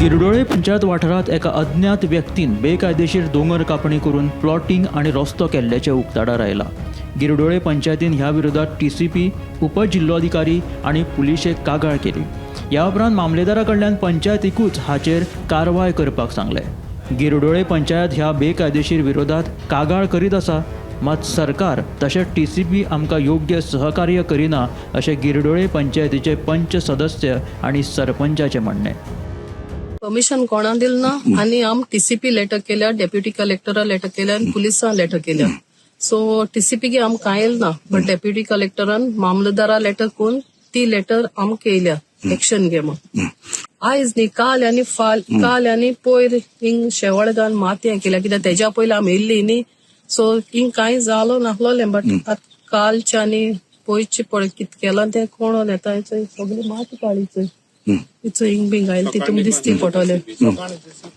गिरडोळे पंचायत वाठारांत एका अज्ञात व्यक्तीन बेकायदेशीर दोंगर कापणी करून प्लॉटिंग आनी रस्तो केल्ल्याचें उक्ताडार आयलां. गिरडोळे पंचायतीन ह्या विरोधात टीसीपी, उपजिल्लोधिकारी आनी पुलिशेक कागाळ केली. ह्या उपरांत मामलेदारा कडल्यान पंचायतीकूच हाचेर कारवाय करपाक सांगलें. गिरडोळे पंचायत ह्या बेकायदेशीर विरोधात कागाळ करीत आसा, मात सरकार तशेंच टीसीपी आमकां योग्य सहकार्य करिना अशें गिरडोळे पंचायतीचे पंच सदस्य आनी सरपंचाचें म्हणणें. परमिशन कोणा दिल ना आनी आम टीसीपी लेटर केल्या, डेप्युटी कलेक्टरा लेटर केल्या आनी पुलिसां लेटर केल्या. सो टीसीपी गे आम कांय येयल ना, बट डेप्युटी कलेक्टरान मामलेदारा लेटर करून ती लेटर आमकां येयल्या, एक्शन घे म्हण. आयज न्ही, काल आनी फाल, काल आनी पयर हिंग शेवळगान माती हें केल्या, कित्याक तेज्या पयलीं आमी येयल्ली न्ही, सो हिंग कांय जालो नासलोलें, बट आतां कालचे आनी पयरचे पळय कित केलां तें कोण येता, सगळी माती काडली. इचो हिंग बिंग आयल ती तुमी दिसती पडटले.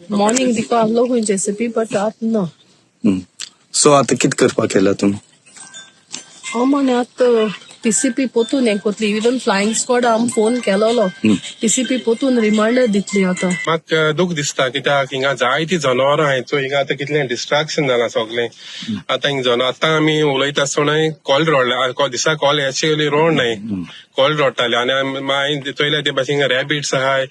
मॉर्निंग दिको आहलो खंय जेसीबी, बट आत ना. सो आतां कित करपाक केला तुमी? हांव म्हणे आतां टीसीपी पोतून हें कोतली, इवन फ्लायिंग स्क्वॉड आम फोन केलोलो, टीसीपी पोतून रिमांडर दितली आतां. म्हाका दूख दिसता, कित्याक हिंगा जायतीं जनावरां आहाय. सो हिंगा आतां कितलें डिस्ट्रक्शन जालां सगळें. आतां हिंग जनावर, आतां आमी उलयता आसतना कोल रोडले, दिसा कोल एक्चुअली रोड न्हय, कोल रोडटाले. आनी मागीर चोयल्या ते भाशेन हिंगा रॅबिट्स आहाय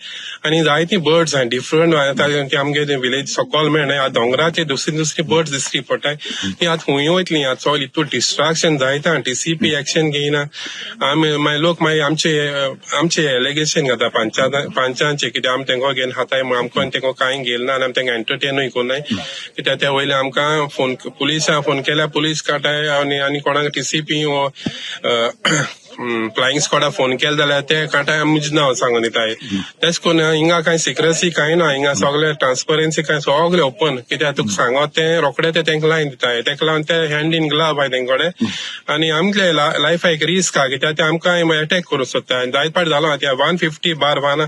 आनी जायतीं बर्ड्स आहाय डिफरंट. आतां ती आमगे विलेज सकल मेळनाय, आतां दोंगराचेर दुसरी दुसरी बर्ड्स दिसती पडटाय. ती आतां खंय वयतली? आतां सगळें इतू डिस्ट्रक्शन जायता, टीसीपी एक्शन घेयना. आमी मागीर लोक मागीर आमचे आमचे एलिगेशन घाता पंचांचे, कित्याक आमी तेंको घेवन खाताय म्हूण. आमकां तेंको कांय घेयल ना आनी आमी तेंका एंटरटेनूय कोन्नाय, कित्याक ते वयले आमकां फोन, पुलिसां फोन केल्यार पुलीस काडटाय आनी आनी कोणाक टीसीपी वो फ्लायिंग स्क्वॉडा फोन केले जाल्यार ते काडटाय, आमी नांव सांगून दिताय. तेश कोन्न हिंगा कांय सिक्रसी कांय ना. हिंगा सगळे ट्रान्सपरन्सी कांय, सगळे ओपन. कित्याक तुका सांगत तें रोखडे ते तेंका लायन दिताय, तेका लागून ते हँड इन ग्लव आहाय तेंचे कडेन. आनी आमचे लायफा एक रिस्क आहा, कित्याक ते आमकां एटॅक करूंक सोदता. आनी जायत फावट जालो आतां 150 बार वाना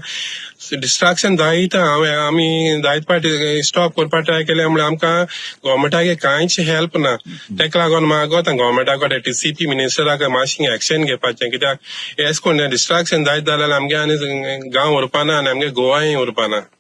डिस्ट्रक्शन जायत. हांवें आमी जायत फावट स्टॉप करपाक ट्राय केलें म्हणल्यार आमकां गव्हर्मेंटाक कांयच हेल्प ना. तेका लागून मागोता गव्हर्मेंटा कडेन, टीसीपी मिनिस्टराक मातशें एक्शन घेवपाचें, कित्याक एश कोन्न डिस्ट्रक्शन जायत जाल्यार आमगे आनी गांव उरपाना आनी आमगे गोवाय उरपाना.